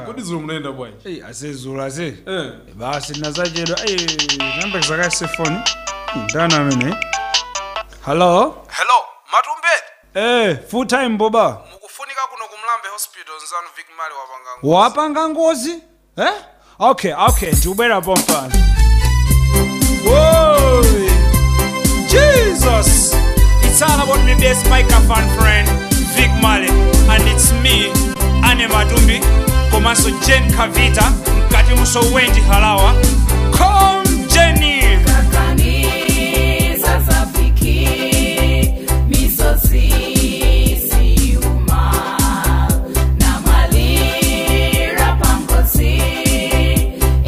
Kodi dzulo munaenda bwanji? Ase dzulo ase basi nazachedwa namba zakasefoni ndana amene. Hello? Hello, Matumbe. Full time boba. Mukufunika kuno kumlambe hospital nzanu Vic Mali wapanga ngozi. Wapanga ngozi? Eh? Okay, ndibwera pompano. Whoa! Jesus! It's all about me best microphone friend Vic Mali, and it's me Anne Matumbi komanso Jen Kavita mkati muso Wendy Halawa. Come Jenny. Kakaniza zafiki misozi siuma na malira pangozi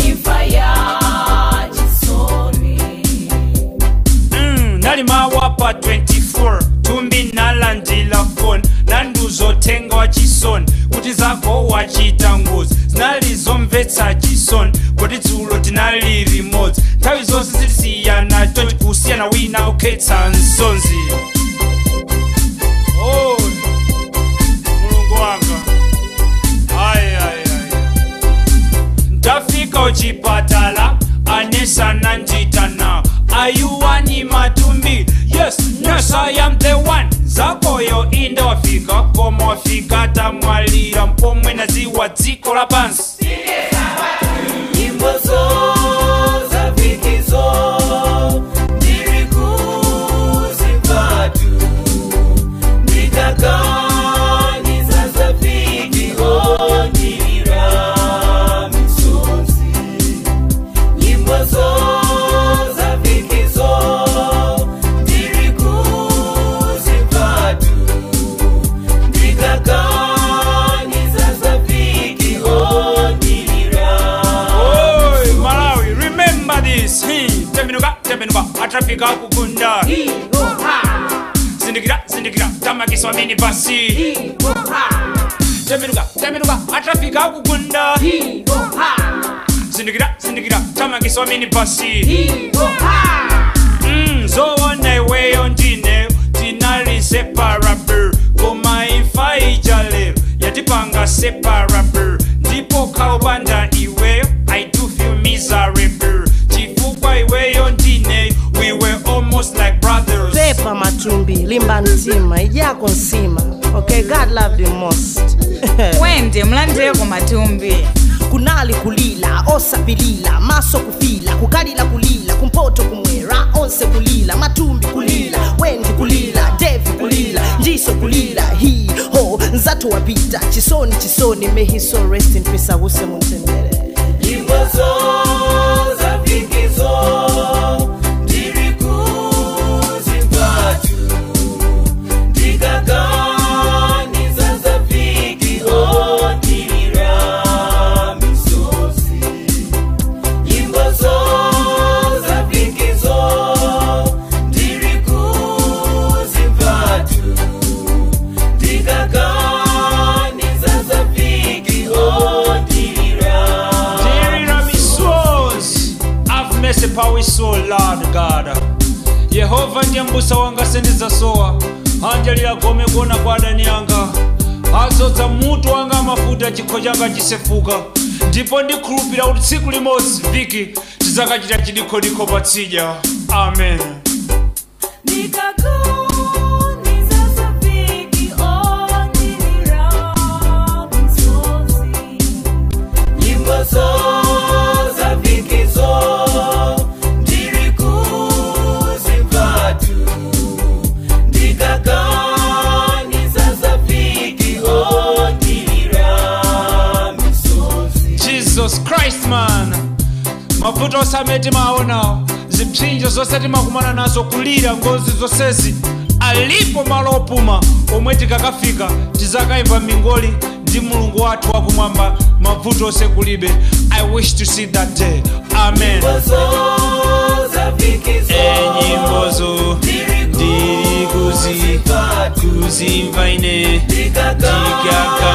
imfa ya chisoni. Nalima wapa 24 tumbi nalandila phone nanduzotenga wa chisoni kuti zako wachita ngozi zinalizomvetsa chisoni kuti dzulo tinali limodzi nthawi zonse zitisiyana chonchi kusiyana wina ukhetsa nsonzi. Oh, mulungu wanga. Ai, ai, ai. Ndafika uchipatala anesa nanjitana. Are you Annie Matumbi? Yes, nurse, I am the one. Zakoyo inde wafika koma wafika tamwalira mpomwe naziwa dziko la pansi. Nyimbo za vikizo ndiri kuzipatu ndikakaniza za viki ondirira misonzi. Nyimbo za vikizo ndiri kuzipatu ndikakaniza za viki ondirira. Oi, Malawi, remember this. Tembenuka, tembenuka, atrafika kukunda. Sindikira, sindikira, tamakiswa mini basi. Tembenuka, tembenuka, atrafika kukunda. Sindikira, sindikira, tamakiswa mini basi. Zoona iweyo ndine tinali separable koma imfa ija lero yatipanga separable ndipo khaopanda iweyo I do feel miserable chifukwa iweyo ndine we were almost like brothers. Pepa Matumbi, limba mtima, ijako nsima. Okay, God love the most. Wende mlandeko Matumbi. Kunali kulila, osapilila, maso kufila, kukalila kulila, kumpoto kumwera, onse kulila, Matumbi kulila, Wendy kulila, Devi kulila, Njiso kulila, hi ho, nzatu wapita, chisoni chisoni, may he so rest in peace, awuse mutendere. Nyimbo za vikizo ndiri kuzipatu ndikakaniza za viki ondirira misozi. Nyimbo za vikizo ndiri kuzipatu ndikakaniza za viki ondirira. Ndirira misozi. Have mercy upon we soul, Lord God. Yehova ndiye mbusa wanga sendidzasowa anjalira gome kuona kwa adani anga azodza mutu wanga mafuta chikho changa chisefuka ndipo ndikhulupirira kuti tsiku limodzi viki tidzakachita chidikhodikho patsidya. Amen. Ndikakaniza za viki ondirira misozi. Nyimbo za vikizo ndiri kuzipatu ndikakaniza za viki ondirira misozi. Jesus Christ man, mavuto osameti maona zipsinjo zonse timakumana nazo kulira ngozi zonsezi alipo malo opuma omwe tikakafika tizakayimba mingoli ndi mulungu wathu wakumwamba mavuto onse kulibe. I wish to see that day. Amen. Nyimbo za vikizo Nyimbozo ndiri ndiri kuzipatu kuzimva ine ndikakaniza